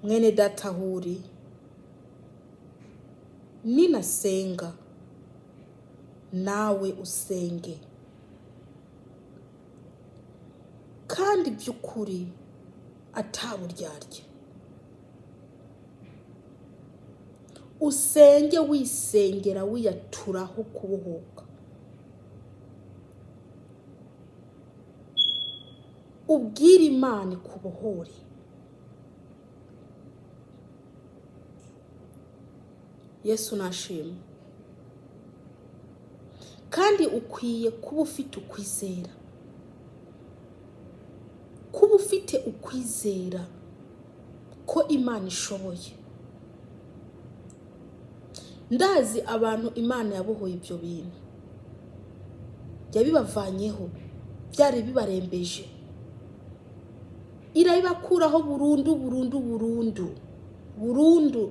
Mwene data, aho uri, ninasenga nawe usenge, kandi by'ukuri ataburyarya, usenge wisengera wiyaturaho kubohoka, ubwire Imana ikubohore. Yesu nashimwe. Kandi ukwiye kuba ufite ukwizera, kuba ufite ukwizera ko Imana ishoboye. Ndazi abantu Imana yabohoye ibyo bintu, yabibavanyeho, byari bibarembeje, irabibakuraho burundu burundu burundu burundu.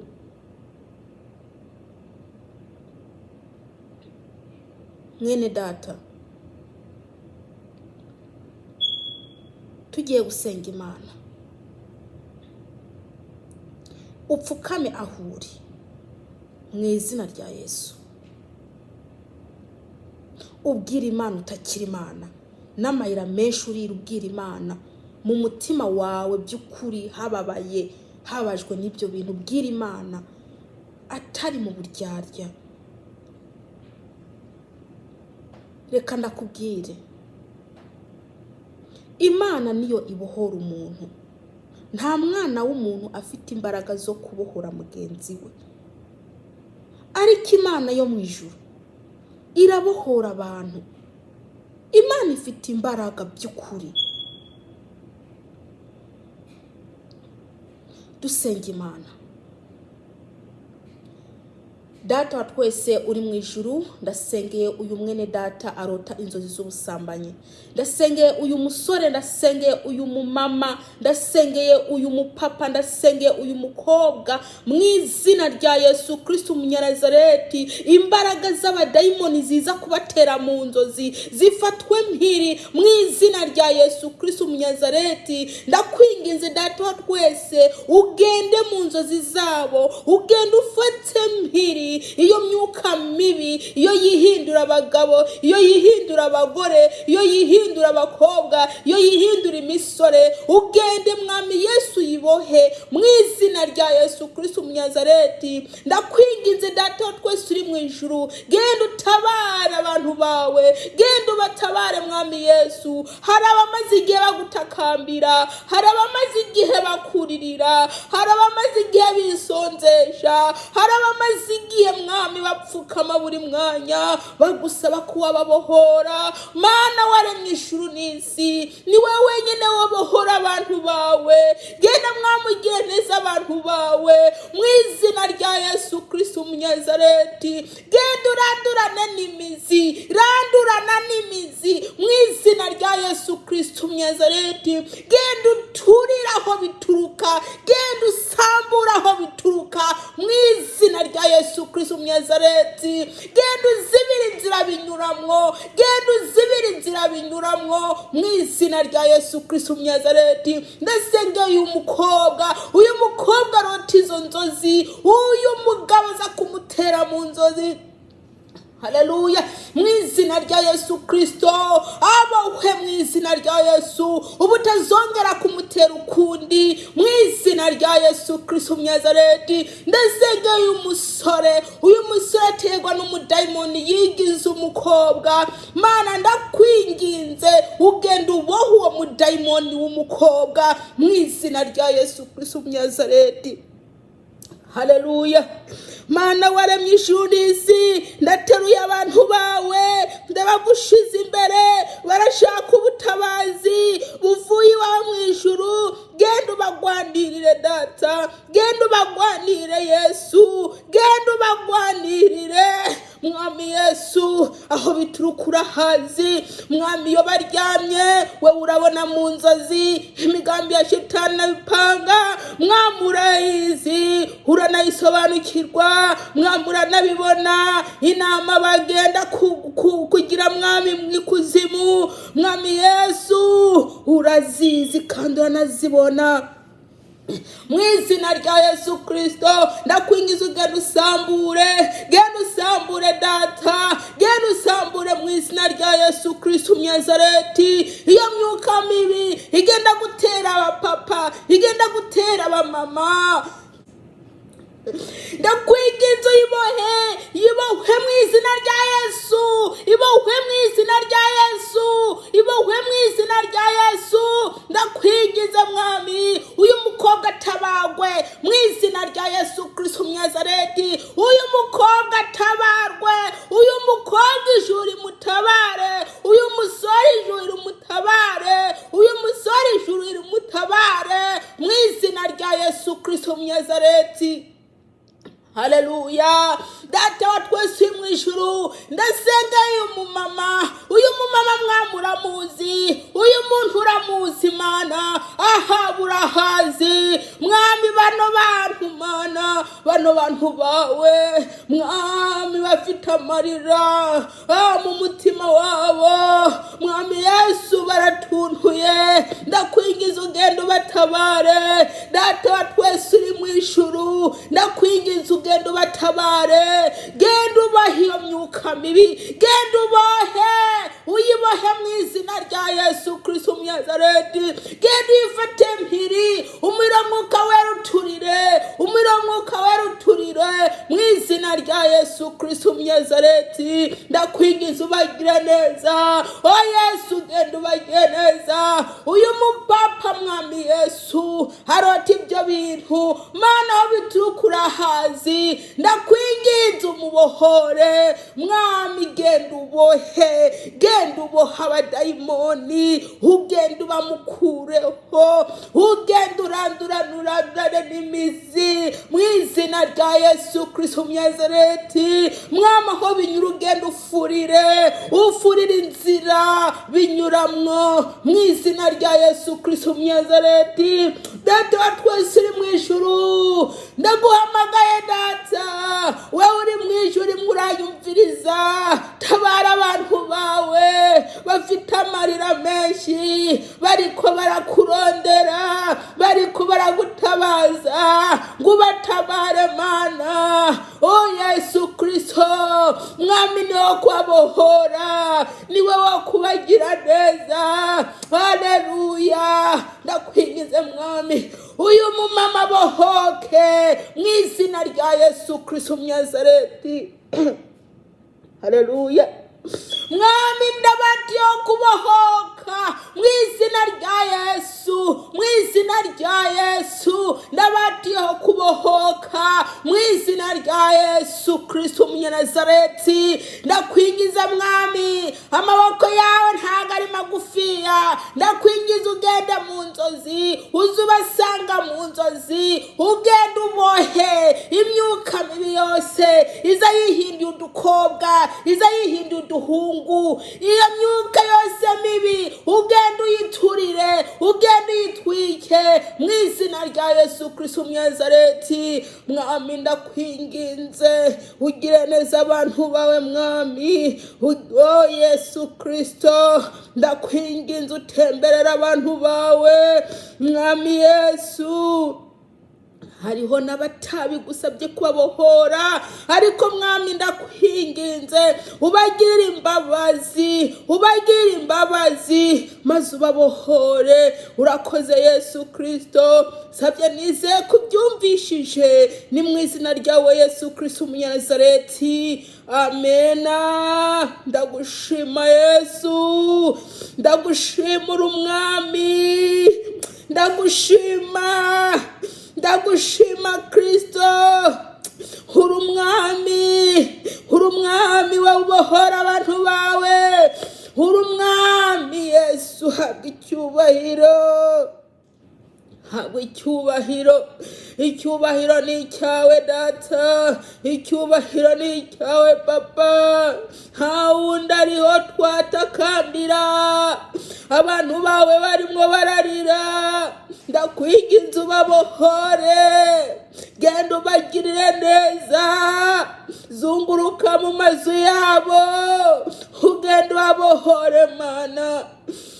Mwene data, tugiye gusenga Imana, upfukame aho uri mu izina rya Yesu, ubwira Imana utakira Imana n'amayira menshi urira, ubwira Imana mu mutima wawe by'ukuri hababaye, habajwe n'ibyo bintu, ubwira Imana atari mu buryarya. Reka ndakubwire, Imana niyo ibohora umuntu. Nta mwana w'umuntu afite imbaraga zo kubohora mugenzi we, ariko Imana yo mu ijuru irabohora abantu. Imana ifite imbaraga by'ukuri. Dusenga Imana. Data wa twese uri mu ijuru, ndasengeye uyu mwene data arota inzozi z'ubusambanyi, ndasengeye uyu musore, ndasengeye uyu mumama, ndasengeye uyu mupapa, ndasengeye uyu mukobwa mu izina rya Yesu Kristo Umunyanazareti. Imbaraga z'abadayimoni ziza kubatera mu nzozi zifatwe mpiri mu izina rya Yesu Kristo Umunyanazareti. Ndakwinginze data wa twese, ugende mu nzozi zabo, ugende ufate mpiri iyo myuka mibi, iyo yihindura abagabo, iyo yihindura abagore, iyo yihindura abakobwa, iyo yihindura imisore, ugende mwami Yesu yibohe mu izina rya Yesu Kristo Umunyazareti. Ndakwinginze data wa twese uri mu ijuru, genda utabare abantu bawe, genda ubatabare mwami Yesu. Hari abamaze igihe bagutakambira, hari abamaze igihe bakuririra, hari abamaze igihe bisonzesha, hari abamaze igihe mwami bapfukama buri mwanya bagusaba kubabohora. Mana waremye ijuru n'isi, ni wowe wenyine wabohora abantu bawe. Genda mwami ugire neza abantu bawe mu izina rya Yesu Kristo Umunyazareti. Genda urandurane n'imizi, randurana n'imizi mu izina rya Yesu Kristo Umunyazareti. Genda uturire aho bituruka, genda usambure aho bituruka mu izina rya Yesu Kristo Umunyazareti. Genda uzibire inzira binyuramwo, genda uzibire inzira binyuramwo mu izina rya Yesu Kristo Umunyazareti. Ndasengeye uyu mukobwa, uyu mukobwa arota izo nzozi, uyu mugabo aza kumutera mu nzozi. Haleluya, mu izina rya Yesu Kristo abohwe mu izina rya Yesu, ubutazongera kumutera ukundi mu izina rya Yesu Kristo Umunyazareti. Ndasengeye uyu musore, uyu musore aterwa n'umudayimoni yigize umukobwa. Mana ndakwinginze ugenda ubohe uwo mudayimoni w'umukobwa mu izina rya Yesu Kristo Umunyazareti. Haleluya. Mana waremye ijuru n'isi, ndateruye abantu bawe, ndabagushize imbere, barashaka ubutabazi buvuye iwawe mu ijuru. Genda ubagwanirire data, genda ubagwanirire Yesu, genda ubagwanirire mwami Yesu. Aho bituruka urahazi mwami, iyo baryamye we urabona mu nzozi imigambi ya shitani abipanga, mwami urayizi, uranayisobanukirwa mwami, uranabibona. Inama bagenda kugira mwami mu ikuzimu, mwami Yesu urazizi kandi uranazibona. Mu izina rya Yesu Kirisito, ndakwingiza ugenda usambure, genda usambure data, genda usambure mu izina rya Yesu Kirisito Umunyazareti. Iyo myuka mibi igenda gutera abapapa, igenda gutera abamama, ndakwinginze uyibohe, ibohwe mu izina rya Yesu, ibohwe mu izina rya Yesu, ibohwe mu izina rya Yesu. Ndakwinginze Mwami, uyu mukobwa atabagwe mu izina rya Yesu Kirisito Umunyazareti. Uyu mukobwa atabarwe, uyu mukobwa ijuru rimutabare, uyu musore ijuru rimutabare, uyu musore ijuru rimutabare mu izina rya Yesu Kirisito Umunyazareti. Haleluya! Data wa twese uri mu ijuru, ndasenga uyu mumama, uyu mumama Mwami uramuzi, uyu muntu uramuzi Mana, aha urahazi Mwami. Bano bantu Mana, bano bantu bawe Mwami, bafite amarira mu mutima wabo Mwami Yesu, baratuntuye. Ndakwingiza ugenda ubatabare. Data wa twese uri mu ijuru, ndakwingiza ugenda ubatabare, genda ubahe iyo myuka mibi, genda ubohe, uyibohe mu izina rya Yesu Kirisito Umunyazareti. Genda uyifate mpiri, umuriro Mwuka Wera uturire, umuriro Mwuka Wera uturire mu izina rya Yesu Kirisito Umunyazareti. Ndakwingiza ubagire neza, o Yesu, genda ubagire neza. Uyu mupapa Mwami Yesu arota ibyo bintu Mana, aho bituruka urahazi. Ndakwinginze umubohore Mwami, genda ubohe, genda uboha abadayimoni, ugenda ubamukureho, ugenda urandurane, urandurane n'imizi mu izina rya Yesu Kirisito Umunyazareti. Mwami, aho binyura ugenda ufurire, ufurire inzira binyuramwo mu izina rya Yesu Kirisito Umunyazareti. Data wa twese uri mu ijuru, ndaguhamagaye data, wewe uri mu ijuru urimo uranyumviriza, tabara abantu bawe bafite amarira menshi, bariko barakurondera, bariko baragutabaza ngo ubatabare Mana. O Yesu Kirisito Mwami, niwe kubabohora, niwe wo kubagira neza. Haleluya! Ndakwingize Mwami, uyu mumama bohoke mu izina rya Yesu Kirisito Umunyazareti. Haleluya! Mwami, ndabatiyo kubohoka mu izina rya Yesu, mu izina rya Yesu. Ndabatiyo kubohoka mu izina rya Yesu Kirisito Umunyanazareti. Ndakwingiza Mwami, amaboko yawe ntabwo ari magufiya. Ndakwingiza ugende mu nzozi, uze ubasanga mu nzozi, ugende ubohe imyuka mibi yose iza yihinduye udukobwa, iza yihinduye uduhungu. Iyo myuka yose mibi ugende uyiturire, ugende uyitwike mu izina rya Yesu Kirisito Umunyazareti. Mwami, ndakwinginze ugire neza abantu bawe Mwami. O Yesu Kirisito, ndakwinginze utemberera abantu bawe Mwami Yesu. Hariho n'abatabigusabye kubabohora, ariko Mwami ndakwinginze ubagirire imbabazi, ubagirire imbabazi maze ubabohore. Urakoze Yesu Kirisito, sabye nizeye kubyumvishije, ni mu izina ryawe Yesu Kirisito Umunyanazareti, amena. Ndagushima Yesu, ndagushimura Umwami, ndagushima, ndagushima Kirisito. Uri Umwami, uri Umwami wowe ubohora abantu bawe, uri Umwami Yesu. Habwa icyubahiro, habwa icyubahiro, icyubahiro ni icyawe data, icyubahiro ni icyawe papa. Nta wundi ariho twatakambira, abantu bawe barimo bararira. Ndakwinginze ubabohore, genda ubagirire neza, zunguruka mu mazu yabo, ugenda ubabohore Mana,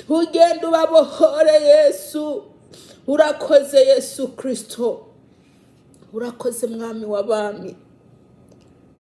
ugenda ubabohore Yesu. Urakoze Yesu Kirisito, urakoze Mwami w'abami.